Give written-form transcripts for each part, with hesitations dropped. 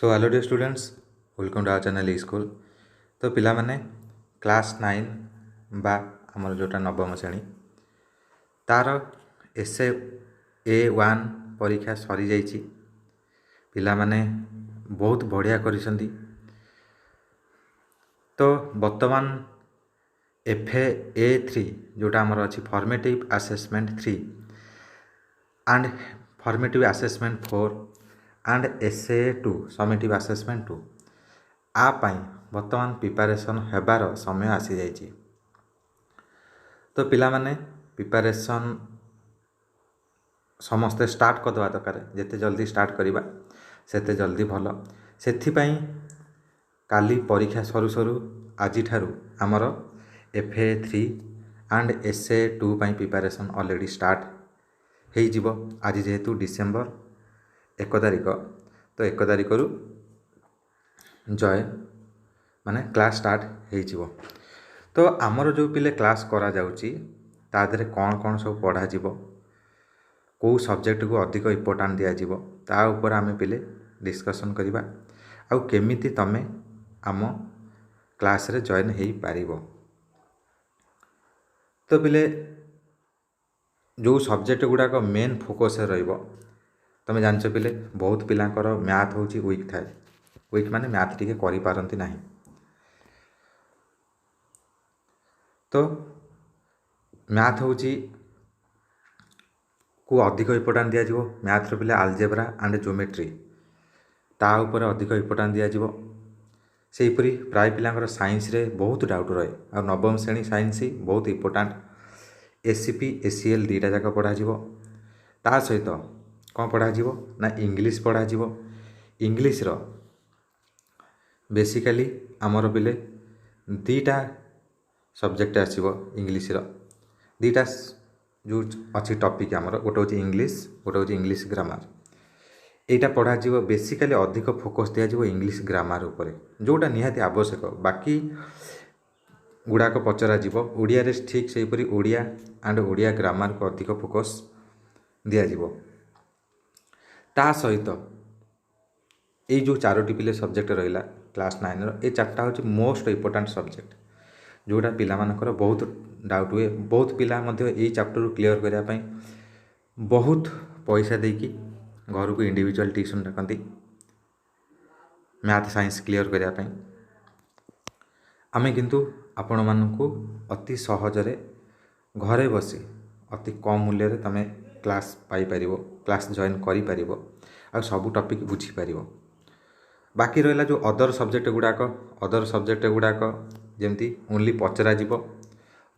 So hello dear students, welcome to our channel E school. ତ ପିଲାମାନେ, class 9 ବା ଆମର ଯେଉଁଟା ନବମ ଶ୍ରେଣୀ, ତା'ର SA 1 ପରୀକ୍ଷା ସରିଯାଇଛି। ପିଲାମାନେ ବହୁତ ବଢ଼ିଆ କରିଛନ୍ତି। ତ ବର୍ତ୍ତମାନ FA 3, ଯେଉଁଟା ଆମର ଅଛି formative assessment 3 and formative assessment 4 and SA 2, summative assessment 2, ଆ ପାଇଁ ବର୍ତ୍ତମାନ ପ୍ରିପାରେସନ୍ ହେବାର ସମୟ ଆସିଯାଇଛି। ତ ପିଲାମାନେ, ପ୍ରିପାରେସନ୍ ସମସ୍ତେ ଷ୍ଟାର୍ଟ କରିଦେବା ଦରକାର। ଯେତେ ଜଲ୍ଦି ଷ୍ଟାର୍ଟ କରିବା, ସେତେ ଜଲ୍ଦି ଭଲ। ସେଥିପାଇଁ କାଲି ପରୀକ୍ଷା ସରୁ ସରୁ ଆଜିଠାରୁ ଆମର FA 3 and SA 2 ପାଇଁ ପ୍ରିପାରେସନ୍ ଅଲରେଡ଼ି ଷ୍ଟାର୍ଟ ହେଇଯିବ। ଆଜି ଯେହେତୁ ଡିସେମ୍ବର 1 ତାରିଖ, ତ 1 ତାରିଖରୁ ଜଏନ୍ ମାନେ କ୍ଲାସ୍ ଷ୍ଟାର୍ଟ ହେଇଯିବ। ତ ଆମର ଯେଉଁ ପିଲେ କ୍ଲାସ୍ କରାଯାଉଛି, ତା ଦେହରେ କ'ଣ କ'ଣ ସବୁ ପଢ଼ାଯିବ, କେଉଁ ସବଜେକ୍ଟକୁ ଅଧିକ ଇମ୍ପୋର୍ଟାଣ୍ଟ ଦିଆଯିବ, ତା ଉପରେ ଆମେ ପିଲେ ଡିସ୍କସନ୍ କରିବା ଆଉ କେମିତି ତୁମେ ଆମ କ୍ଲାସ୍ରେ ଜଏନ୍ ହେଇପାରିବ। ତ ପିଲେ, ଯେଉଁ ସବଜେକ୍ଟ ଗୁଡ଼ାକ ମେନ୍ ଫୋକସ୍ରେ ରହିବ, ତୁମେ ଜାଣିଛ ପିଲେ, ବହୁତ ପିଲାଙ୍କର ମ୍ୟାଥ୍ ହେଉଛି ୱିକ୍ ଥାଏ। ୱିକ୍ ମାନେ ମ୍ୟାଥ୍ ଟିକେ କରିପାରନ୍ତି ନାହିଁ। ତ ମ୍ୟାଥ୍ ହେଉଛି କୁ ଅଧିକ ଇମ୍ପୋର୍ଟାଣ୍ଟ ଦିଆଯିବ। ମ୍ୟାଥ୍ର ପିଲେ ଆଲଜେବ୍ରା ଆଣ୍ଡ ଜିଓମେଟ୍ରି, ତା ଉପରେ ଅଧିକ ଇମ୍ପୋର୍ଟାଣ୍ଟ ଦିଆଯିବ। ସେହିପରି ପ୍ରାୟ ପିଲାଙ୍କର ସାଇନ୍ସରେ ବହୁତ ଡାଉଟ୍ ରହେ ଆଉ ନବମ ଶ୍ରେଣୀ ସାଇନ୍ସ ବହୁତ ଇମ୍ପୋର୍ଟାଣ୍ଟ। ACP, ACL ଦୁଇଟା ଯାକ ପଢ଼ାଯିବ। ତା ସହିତ କ'ଣ ପଢ଼ାଯିବ ନା ଇଂଲିଶ ପଢ଼ାଯିବ। ଇଂଲିଶର ବେସିକାଲି ଆମର ପିଲେ ଦୁଇଟା ସବଜେକ୍ଟ ଆସିବ। ଇଂଲିଶର ଦୁଇଟା ଯେଉଁ ଅଛି ଟପିକ୍ ଆମର, ଗୋଟେ ହେଉଛି ଇଂଲିଶ, ଗୋଟେ ହେଉଛି ଇଂଲିଶ ଗ୍ରାମାର। ଏଇଟା ପଢ଼ାଯିବ। ବେସିକାଲି ଅଧିକ ଫୋକସ୍ ଦିଆଯିବ ଇଂଲିଶ ଗ୍ରାମାର ଉପରେ, ଯେଉଁଟା ନିହାତି ଆବଶ୍ୟକ। ବାକି ଗୁଡ଼ାକ ପଚରାଯିବ ଓଡ଼ିଆରେ। ଠିକ୍ ସେହିପରି ଓଡ଼ିଆ ଆଣ୍ଡ ଓଡ଼ିଆ ଗ୍ରାମାରକୁ ଅଧିକ ଫୋକସ୍ ଦିଆଯିବ। ତା ସହିତ ଏଇ ଯେଉଁ ଚାରୋଟି ପିଲେ ସବଜେକ୍ଟ ରହିଲା କ୍ଲାସ୍ 9ର, ଏ ଚାରିଟା ହେଉଛି ମୋଷ୍ଟ ଇମ୍ପୋର୍ଟାଣ୍ଟ ସବଜେକ୍ଟ, ଯେଉଁଟା ପିଲାମାନଙ୍କର ବହୁତ ଡାଉଟ୍ ହୁଏ। ବହୁତ ପିଲା ମଧ୍ୟ ଏଇ ଚାପ୍ଟରରୁ କ୍ଲିଅର୍ କରିବା ପାଇଁ ବହୁତ ପଇସା ଦେଇକି ଘରକୁ ଇଣ୍ଡିଭିଜୁଆଲ୍ ଟିଉସନ୍ ଡାକନ୍ତି ମ୍ୟାଥ୍, ସାଇନ୍ସ କ୍ଲିଅର୍ କରିବା ପାଇଁ। ଆମେ କିନ୍ତୁ ଆପଣମାନଙ୍କୁ ଅତି ସହଜରେ ଘରେ ବସି ଅତି କମ୍ ମୂଲ୍ୟରେ ତୁମେ କ୍ଲାସ୍ ପାଇପାରିବ, କ୍ଲାସ୍ ଜଏନ୍ କରିପାରିବ ଆଉ ସବୁ ଟପିକ୍ ବୁଝିପାରିବ। ବାକି ରହିଲା ଯେଉଁ ଅଦର ସବଜେକ୍ଟ ଗୁଡ଼ାକ, ଅଦର ସବଜେକ୍ଟ ଗୁଡ଼ାକ ଯେମିତି ଓନ୍ଲି ପଚରାଯିବ,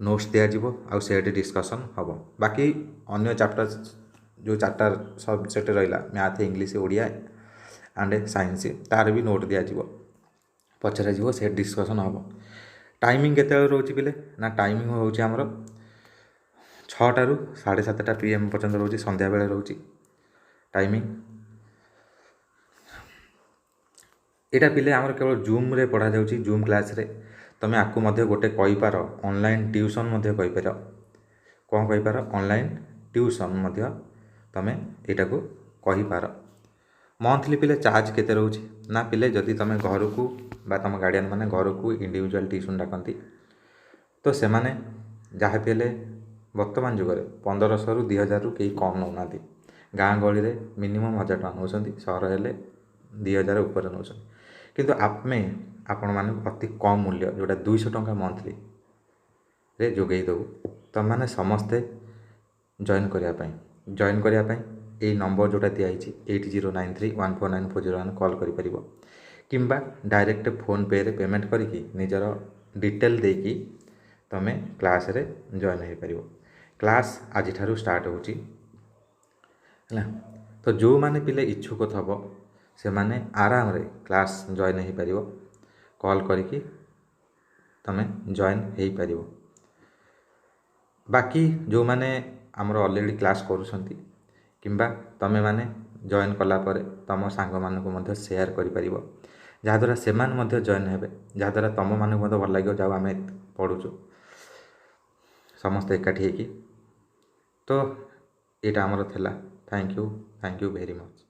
ନୋଟ୍ସ ଦିଆଯିବ ଆଉ ସେଠି ଡିସ୍କସନ୍ ହେବ। ବାକି ଅନ୍ୟ ଚାପ୍ଟର ଯେଉଁ ଚାରିଟା ସବଜେକ୍ଟ ରହିଲା, math, English, Odia and science, ତାର ବି ନୋଟ୍ ଦିଆଯିବ, ପଚରାଯିବ, ସେ ଡିସ୍କସନ୍ ହେବ। ଟାଇମିଂ କେତେବେଳେ ରହୁଛି ପିଲେ ନା ଟାଇମିଂ ହେଉଛି ଆମର 6ଟାରୁ 7:30 PM ପର୍ଯ୍ୟନ୍ତ ରହୁଛି। ସନ୍ଧ୍ୟାବେଳେ ରହୁଛି ଟାଇମିଂ। ଏଇଟା ପିଲେ ଆମର କେବଳ ଜୁମ୍ରେ ପଢ଼ାଯାଉଛି, ଜୁମ୍ କ୍ଲାସ୍ରେ। ତୁମେ ଆକୁ ମଧ୍ୟ ଗୋଟେ କହିପାର, ଅନଲାଇନ୍ ଟ୍ୟୁସନ୍ ମଧ୍ୟ କହିପାର। କ'ଣ କହିପାର? ଅନଲାଇନ୍ ଟ୍ୟୁସନ୍ ମଧ୍ୟ ତୁମେ ଏଇଟାକୁ କହିପାର। ମନ୍ଥଲି ପିଲେ ଚାର୍ଜ କେତେ ରହୁଛି ନା ପିଲେ, ଯଦି ତୁମେ ଘରକୁ ବା ତୁମ ଗାର୍ଡ଼ିଆନ୍ ମାନେ ଘରକୁ ଇଣ୍ଡିଭିଜୁଆଲ୍ ଟ୍ୟୁସନ୍ ଡାକନ୍ତି, ତ ସେମାନେ ଯାହା ବି ହେଲେ ବର୍ତ୍ତମାନ ଯୁଗରେ 1500ରୁ 2000ରୁ କେହି କମ୍ ନେଉନାହାନ୍ତି। ଗାଁ ଗହଳିରେ ମିନିମମ୍ 1000 ଟଙ୍କା ନେଉଛନ୍ତି, ସହର ହେଲେ 2000 ଉପରେ ନେଉଛନ୍ତି। କିନ୍ତୁ ଆମେ ଆପଣମାନଙ୍କୁ ଅତି କମ୍ ମୂଲ୍ୟ, ଯେଉଁଟା 200 ଟଙ୍କା ମନ୍ଥଲିରେ ଯୋଗାଇ ଦେବୁ। ତୁମେମାନେ ସମସ୍ତେ ଜଏନ୍ କରିବା ପାଇଁ ଏଇ ନମ୍ବର ଯେଉଁଟା ଦିଆହେଇଛି, 8093149401, କଲ୍ କରିପାରିବ କିମ୍ବା ଡାଇରେକ୍ଟ ଫୋନ୍ପେରେ ପେମେଣ୍ଟ କରିକି ନିଜର ଡିଟେଲ୍ ଦେଇକି ତୁମେ କ୍ଲାସ୍ରେ ଜଏନ୍ ହେଇପାରିବ। କ୍ଲାସ୍ ଆଜିଠାରୁ ଷ୍ଟାର୍ଟ ହେଉଛି, ହେଲା। ତ ଯେଉଁମାନେ ପିଲେ ଇଚ୍ଛୁକ ଥବ, ସେମାନେ ଆରାମରେ କ୍ଲାସ୍ ଜଏନ୍ ହେଇପାରିବ। କଲ୍ କରିକି ତୁମେ ଜଏନ୍ ହେଇପାରିବ। ବାକି ଯେଉଁମାନେ ଆମର ଅଲରେଡ଼ି କ୍ଲାସ୍ କରୁଛନ୍ତି କିମ୍ବା ତୁମେମାନେ ଜଏନ୍ କଲା ପରେ ତୁମ ସାଙ୍ଗମାନଙ୍କୁ ମଧ୍ୟ ସେୟାର କରିପାରିବ, ଯାହାଦ୍ୱାରା ସେମାନେ ମଧ୍ୟ ଜଏନ୍ ହେବେ, ଯାହାଦ୍ୱାରା ତୁମମାନଙ୍କୁ ମଧ୍ୟ ଭଲ ଲାଗିବ, ଯାଉ ଆମେ ପଢ଼ୁଛୁ ସମସ୍ତେ ଏକାଠି ହେଇକି। ତ ଏଇଟା ଆମର ଥିଲା। Thank you, thank you very much.